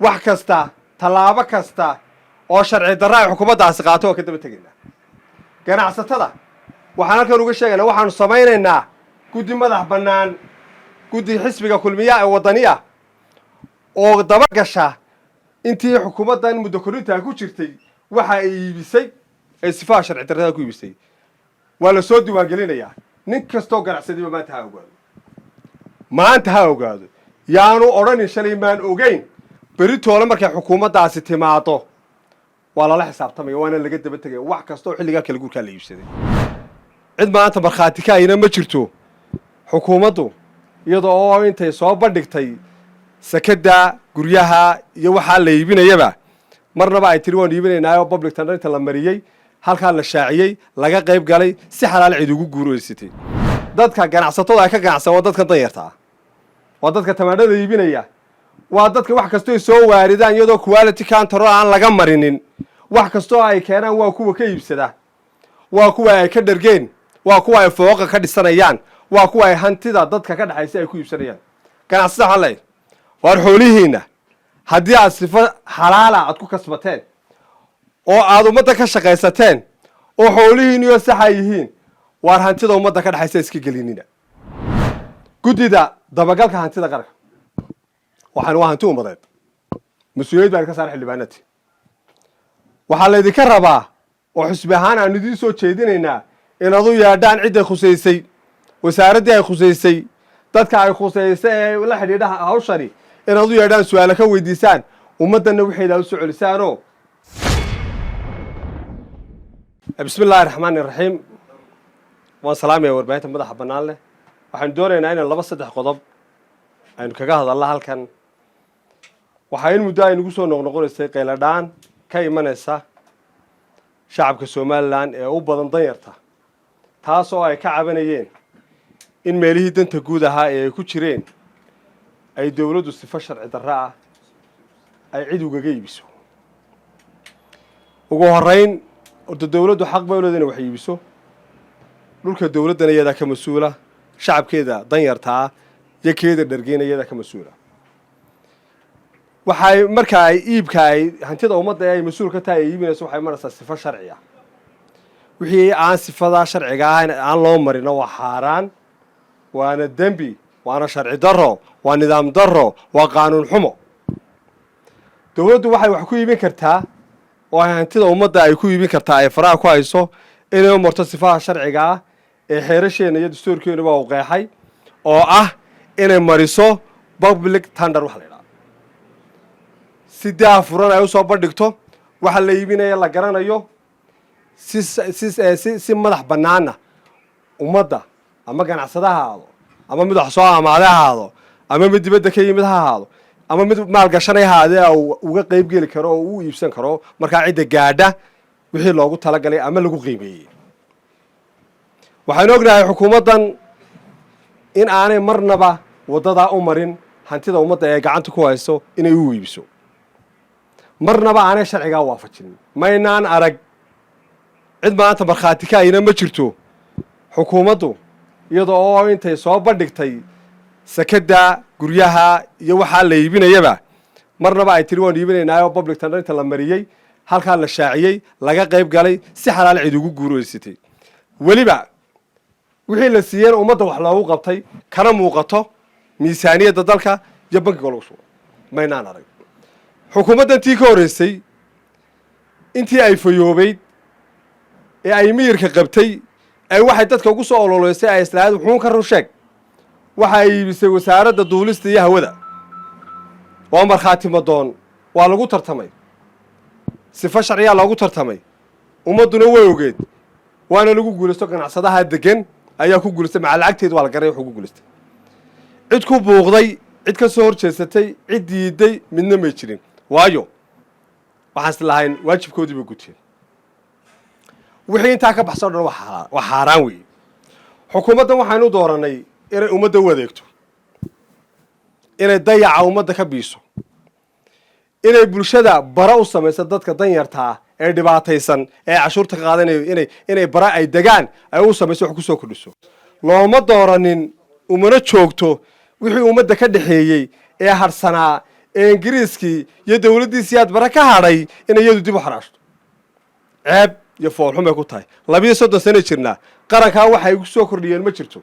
Wax kasta, tallaabo kasta oo sharci darra ay xukuumaddaasi qaato, waa ka daba tegaynaa. Ganacsatada waxaan halkan uga sheegaynaa, waxaanu samaynaynaa guddi madax bannaan, guddi xisbiga Kulmiya ee Waddani ah, oo daba gasha intii xukuumaddan muddo korintaa ku jirtay waxa ay iibisay ee sifaha sharci darrada ku iibisay. Waa la soo diiwaangelinayaa. Nin kastoo ganacsadiba maanta ha ogaado, maanta ha ogaado, yaanu odhanin "Shalay maan ogeyn." Beritoole markay xukuumaddaasi timaado waa lala xisaabtamaya, waana laga daba tegaya wax kasta oo xilligaa kala guurkaa la iibsaday. Cid maanta markhaati ka ayna ma jirto. Xukuumaddu iyada oo intay soo bandhigtay sakada guryaha iyo waxaa la iibinayaba, marnaba ay tiri "Waan iibinaynaayo," public tender inta la mariyey, halkaa la shaaciyey, laga qayb galay, si xalaal cid ugu guureysatay. Dadka ganacsatada ay ka ganacsan waa dadka danyarta ah, waa dadka tamaandhada iibinaya, waa dadka wax kastoo soo waaridaan iyadoo quality control aan laga marinin wax kastoo ay keenaan, waa kuwa ka iibsada, waa kuwa ay ka dhergeen, waa kuwa ay fooqa ka dhisanayaan, waa kuwa ay hantida dadka ka dhexaysa ay ku iibsanayaan. Ganacsatada waxaan leeyahay, waar xoolihiinna haddii aad sifo xalaala aad ku kasbateen oo aad ummadda ka shaqaysateen oo xoolihiinniyo saxa yihiin, waar hantida ummadda ka dhexaysa iska gelinina. Guddida dabagalka hantida qaranka, waxaan waa hanti ummadeed, mas-uuliyad baan ka saar. Xildhibaanati, waxaa laydinka rabaa oo xusbi ahaan aanu idiin soo jeedinaynaa inaad u yeedhaan cidday khusaysay, wasaaraddii ay khusaysay, dadka ay khusaysay ee la xidhiidha hawshani, inaad u yeedhaan, su-aalo ka weydiisaan, ummaddanna waxaydaa u soo celisaanoo. Bismi illaahi raxmaani raxiim. Waan salaamaya warbaahinta madaxa bannaan leh. Waxaynu doonaynaa inaan laba saddex qodob aynu kaga hadalna halkan. Waxaa in muddo ay nagu soo noqnoqonaysay qayladhaan ka imanaysa shacabka Somaliland ee u badan danyarta, taas oo ay ka cabanayeen in meelihii danta guud ahaa ee ay ku jireen ay dowladdu sifo sharci darro ah ay cid ugaga iibiso. Ugu horreyn, horta dowladdu xaq bay u leedahay inay wax iibiso. Dhulka dowladdana iyadaa ka mas-uula, shacabkeeda danyartaa iyo keeda dhargeyna iyadaa ka mas-uula. Waxay marka ay iibka ay hantida ummadda ee ay mas-uul ka tahay ay iibinayso, waxay maraysaa sifo sharci ah. Wixii aan sifadaa sharciga ahayn aan loo marino waa xaaraan, waana dembi, waana sharci darro, waa nidaam darro, waa qaanuun xumo. Dowladdu waxay wax ku iibin kartaa oo ay hantida ummadda ay ku iibin kartaa ay faraha ku hayso inay u marto sifaha sharciga ah ee xeerasheenna iyo dastuurkeenuba uu qeexay, oo ah inay mariso public tender waxa la idhaha, si daah furan ay usoo bandhigto waxa la iibinaya, la garanayo, si madax bannaana ummadda, ama ganacsada ha ahaado, ama mid wax soo amaade ha ahaado, ama mid dibadda ka yimid ha ahaado, ama mid maalgashanay ha ahaadee, uu uga qayb geli karo oo u iibsan karo markaa cidda gaadha wixii loogu talagalay ama lagu qiimeeyey. Waxaynu ognahay xukuumaddan in aanay marnaba waddadaa u marin hantida ummadda ee gacanta ku hayso inay u iibiso, marnaba aanay sharcigaa waafajinin. Maynaan arag, cid maanta markhaati ka ayna ma jirto. Xukuumaddu iyada oo intay soo bandhigtay sakada guryaha iyo waxaa la iibinayaba, marnaba ay tiri "Waan iibinaynaa," oo public tender inta la mariyey, halkaa la shaaciyey, laga qayb galay, si xalaal cid ugu guureysatay, weliba wixii la siiyeen ummadda wax loogu qabtay, kana muuqato miisaaniyadda dalka iyo bankiga lagu shubo, maynaan arag. Xukuumaddan tii ka horreysay, intii ay fayoobayd ee ay miyirka qabtay, ay waxay dadka ugu soo ololeysay ay islahayd wuxuun ka run sheeg, waxa ay iibisay Wasaaradda Duulista iyo Hawada. Waa markhaati madoon. Waa lagu tartamay, sifo sharciyaa loogu tartamay, ummadduna way ogeed, waana lagu guulaysto. Ganacsadaha degan ayaa ku guulaystay, maca lacagteedu waa la garay wuxuu ku guulaystay. Cid ku buuqday, cid ka soo hor jeesatay, cid diiday midna may jirin. Waayo, waxaan is lahayn waajibkoodii bay guteen. Wixii intaa ka baxsan o dhan waa xaaraan weeye. Xukuumaddan waxaynu dooranay inay ummadda u adeegto, inay dayaca ummadda ka biiso, inay bulshada bara u samayso, dadka danyartaa ee dhibaataysan ee cashuurta ka qaadanayo inay bara ay degaan ay u samayso, wax ku soo kordhiso. Looma dooranin, umana joogto wixii ummadda ka dhexeeyey ee harsanaa. Ee Ingiriiskii iyo dowladdii Siyaad Bare ka hadhay in iyadu dib u xaraashto, ceeb iyo foolxumay ku tahay. 32 sano jirnaa, qarankaa waxay ku soo kordhiyeen ma jirto.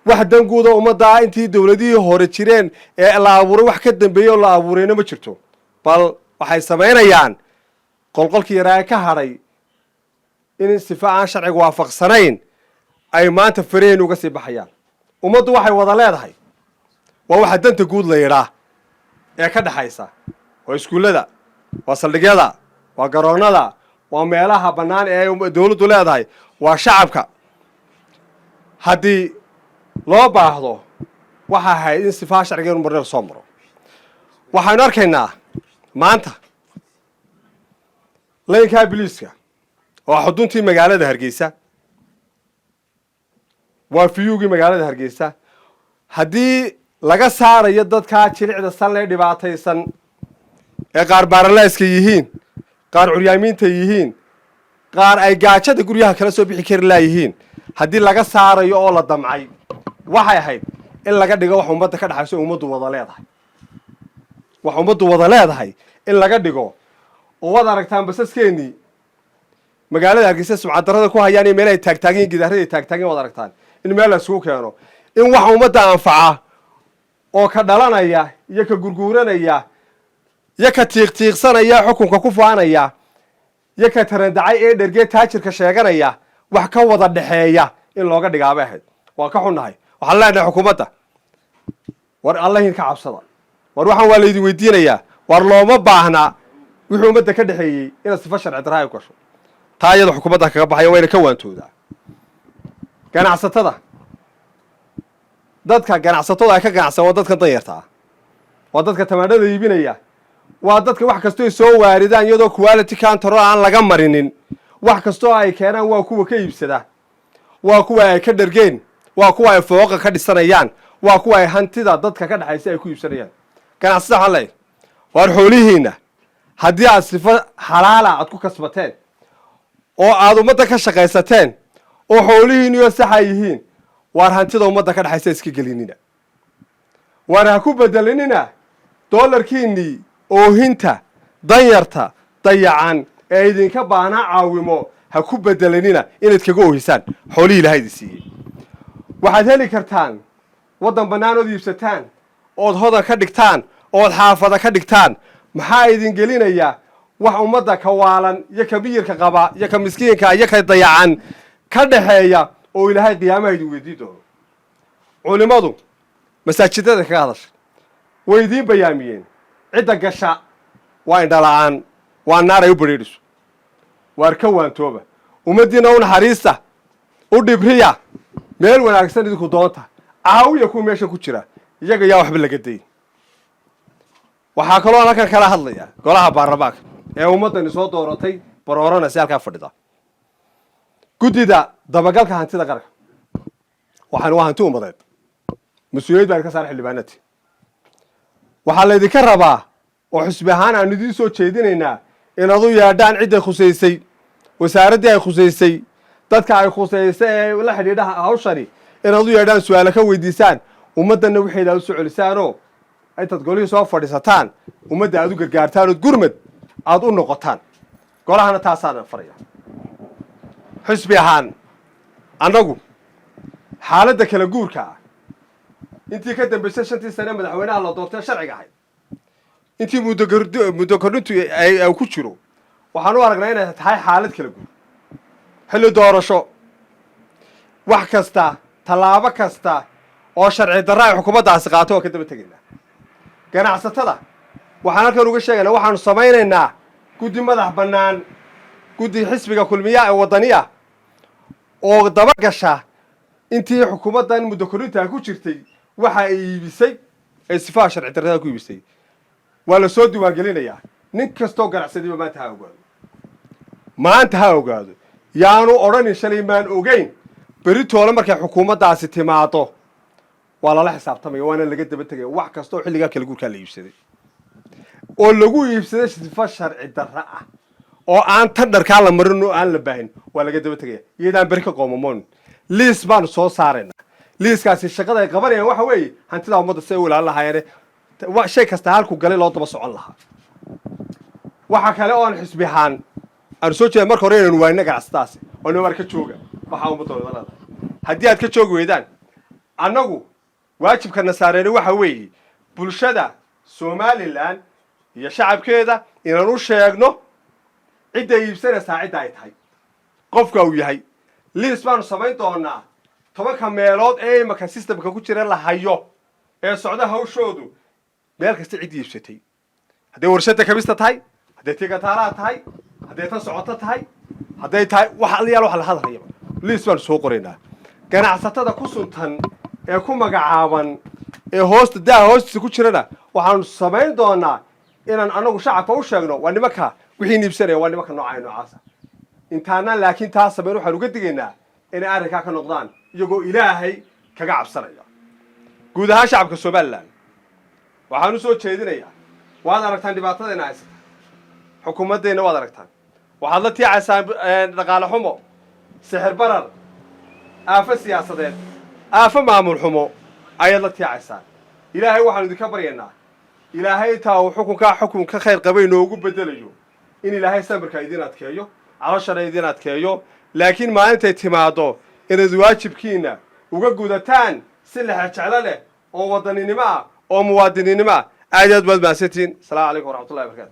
Wax danguuda ummaddaa intii dowladihii hore jireen ee la abuuray, wax ka dambeeyey oo la abuurayna ma jirto. Bal waxay samaynayaan qolqolkii yaraa ka hadhay in sifa aan sharciga waafaqsanayn ay maanta faraheen uga sii baxayaan. Ummaddu waxay wada leedahay waa waxa danta guud la yidhaa ee ka dhexaysa: waa iskuullada, waa saldhigyada, waa garoonnada, waa meelaha bannaan ee dowladdu leedahay, waa shacabka. Haddii loo baahdo, waxa ahayd in sifaha sharcigeenu marneel soo maro. Waxaynu arkaynaa maanta laynkaa biliiska oo xuduntii magaalada Hargeysa, waa fiyuugii magaalada Hargeysa. Haddii laga saarayo dadkaa jilicda sanlee dhibaataysan ee qaar baaralaaska yihiin, qaar curyaamiinta yihiin, qaar ay gaajada guryaha kala soo bixi kari laayihiin, haddii laga saarayo oo la damcay, waxay ahayd in laga dhigo wax ummadda ka dhexayso, ummaddu wada leedahay, wax ummaddu wada leedahay in laga dhigo. Oo waad aragtaan basaskeenii magaalada Hargeysa sumcaddarada ku hayaan iyo meel ay taagtaagan, gidaarada ay taagtaagan. Waad aragtaan in meel la isugu keeno, in wax ummadda anfaca oo ka dhalanaya iyo ka gurguuranaya iyo ka tiiqtiiqsanaya, xukunka ku faanaya iyo ka tarandacay ee dhergee taajirka sheeganaya, wax ka wada dhexeeya in looga dhigaabay ahayd. Waan ka xunnahay. Waxaan leenahay xukuumadda: war Allahin ka cabsada, war waxaan waa laydin weydiinayaa. War looma baahna wixii ummadda ka dhexeeyey inaad sifa sharci darra ay gasho. Taa iyada xukuumadda kaga baxaya, wayna ka waantoodaa. Ganacsatada, dadka ganacsatada ay ka ganacsan waa dadka danyarta ah, waa dadka tamaandhada iibinaya, waa dadka wax kastoo ay soo waaridaan iyadoo quality control aan laga marinin wax kastoo ay keenaan, waa kuwa ka iibsada, waa kuwa ay ka dhergeen, waa kuwa ay fooqa ka dhisanayaan, waa kuwa ay hantida dadka ka dhexaysa ay ku iibsanayaan. Ganacsatada waxaan leeyahay: waar xoolihiinna haddii aad sifo xalaala aad ku kasbateen oo aad ummadda ka shaqaysateen oo xoolihiinniyo saxa yihiin, waar hantida ummadda ka dhexaysa iska gelinina. Waar ha ku bedelinina doolarkiinnii oohinta danyarta dayacan ee idinka baahnaa caawimo. Ha ku bedelinina inaad kaga oohisaan xoolihii Ilahay idin siiyey. Waxaad heli kartaan waddan bannaan ood iibsataan, ood hodan ka dhigtaan, ood xaafada ka dhigtaan. Maxaa idin gelinaya wax ummadda ka waalan iyo ka miyirka qaba iyo ka miskiinka iyo ka dayacan ka dhaxeeya oo Ilaahay qiyaamaha idin weydiin doono? Culimmadu masaajidada kaga hadashay way idiin bayaamiyeen. Cidda gasha waa indhala-aan, waa naar ay u badrheedhiso. Waar ka waantooba, ummaddiina u naxariista, u dhibriya, meel wanaagsan idinku doonta, caawiya kuwa meesha ku jira, iyaga yaa waxba laga dayn. Waxaa kaloo halkan kala hadlaya golaha baarlamaanka ee ummaddani soo dooratay, baroorana si halkaa fadhida, guddida dabagalka hantida qaranka. Waxaan waa hanti ummadeed, mas-uuliyad baa idinka saara. Xildhibaanati, waxaa laydinka rabaa oo xusbi ahaan aanu idiin soo jeedinaynaa inaad u yeedhaan cidday khusaysay, wasaaraddii ay khusaysay, dadka ay khusaysay ee la xidhiidha hawshani, inaad u yeedhaan, su-aalo ka weydiisaan, ummaddanna waxeeda aad u soo celisaanoo intaad golihii soo fadhiisataan ummadda aad u gargaartaan ood gurmad aad u noqotaan. Golahana taasaan faraya. Xusbi ahaan annagu xaaladda kala guurka ah, intii ka dambaysay 5-tii sane madaxweynaha la doortay sharciga ahayd, intii muddo kordhintu ay ku jiro, waxaan u aragnaa inay tahay xaalad kala guur, xilli doorasho. Wax kasta, tallaabo kasta oo sharci darra ay xukuumaddaasi qaato, waa ka daba tegaynaa. Ganacsatada waxaan halkan uga sheegaynaa: waxaanu samaynaynaa guddi madax bannaan, guddi xisbiga Kulmiya ee waddani ah oo daba gasha intii xukuumaddan muddo kordhintaa ku jirtay waxa ay iibisay ee sifaha sharci darrada ku iibisay. Waa la soo diiwaangelinayaa. Nin kastoo ganacsadiiba maanta ha ogaado, maanta ha ogaado, yaanu odhanin shalay maan ogeyn. Beri toole markay xukuumaddaasi timaado waa lala xisaabtamaya, waana laga daba tegaya wax kasta oo xilligaa kala guurkaa la iibsaday oo lagu iibsaday sifo sharci darro ah oo aan tender-kaa la marin oo aan la baahin. Waa laga daba tegaya iyadaan beri ka qoomamoon. Liis baanu soo saaraynaa. Liiskaasi shaqada ay qabanayaan waxa weeye hantida ummadda si ay u ilaalin lahaayeen. Shay kasta halku galay loo daba socon lahaa. Waxa kale oo aan xisbi ahaan aanu soo jeeda, marka hore inaynu waanina ganacsatadaasi oo nimaar ka jooga waxaa ummadda wada leedahay. Haddii aad ka joogi weydaan, annagu waajibka saareeni waxa weeye bulshada Somaliland iyo shacabkeeda inaan u sheegno cidday iibsanaysaa cidda ay tahay, qofka uu yahay. Liis baanu samayn doonaa 10-ka meelood ee imaka systemka ku jira la hayo ee socda hawshoodu, meel kasta ciddii iibsatay, hadday warshada kabista tahay, hadday tigataalaha tahay, hadday tan socoto tahay, hadday tahay wax allayaal wax la hadlayaba, liis baanu soo qoraynaa. Ganacsatada ku suntan ee ku magacaaban ee hoosta daaha hoostiisa ku jirana, waxaanu samayn doonaa inaan anagu shacabka u sheegno waa nimanka wixii iibsanaya, waa nimanka nooca noocaasa. Intaanaan laakiin taa samayn, waxaan uga digaynaa inay arrinkaa ka noqdaan iyagoo Ilaahay kaga cabsanaya. Guud ahaan shacabka Somaliland waxaan u soo jeedinayaa, waad aragtaan dhibaatadayna haysata xukuumaddeenna, waad aragtaan waxaad la tiicaysaan: dhaqaale xumo, sixir barar, aafo siyaasadeed, aafo maamul xumo ayaad la tiicaysaan. Ilaahay waxaanu idinka baryaynaa, Ilaahay intaa uu xukunkaa xukun ka khayr qabay noogu bedelayo, in Ilaahay samirka idin adkeeyo, calooshana idin adkeeyo, laakiin maalintay timaaddo inaad waajibkiina uga gudataan si lexejeclo leh oo wadaninimo ah oo muwaadininimo ah. Aad iyo aad baad mahadsantihiin. Asalaamu calaykum waraxmatullahi barakaatu.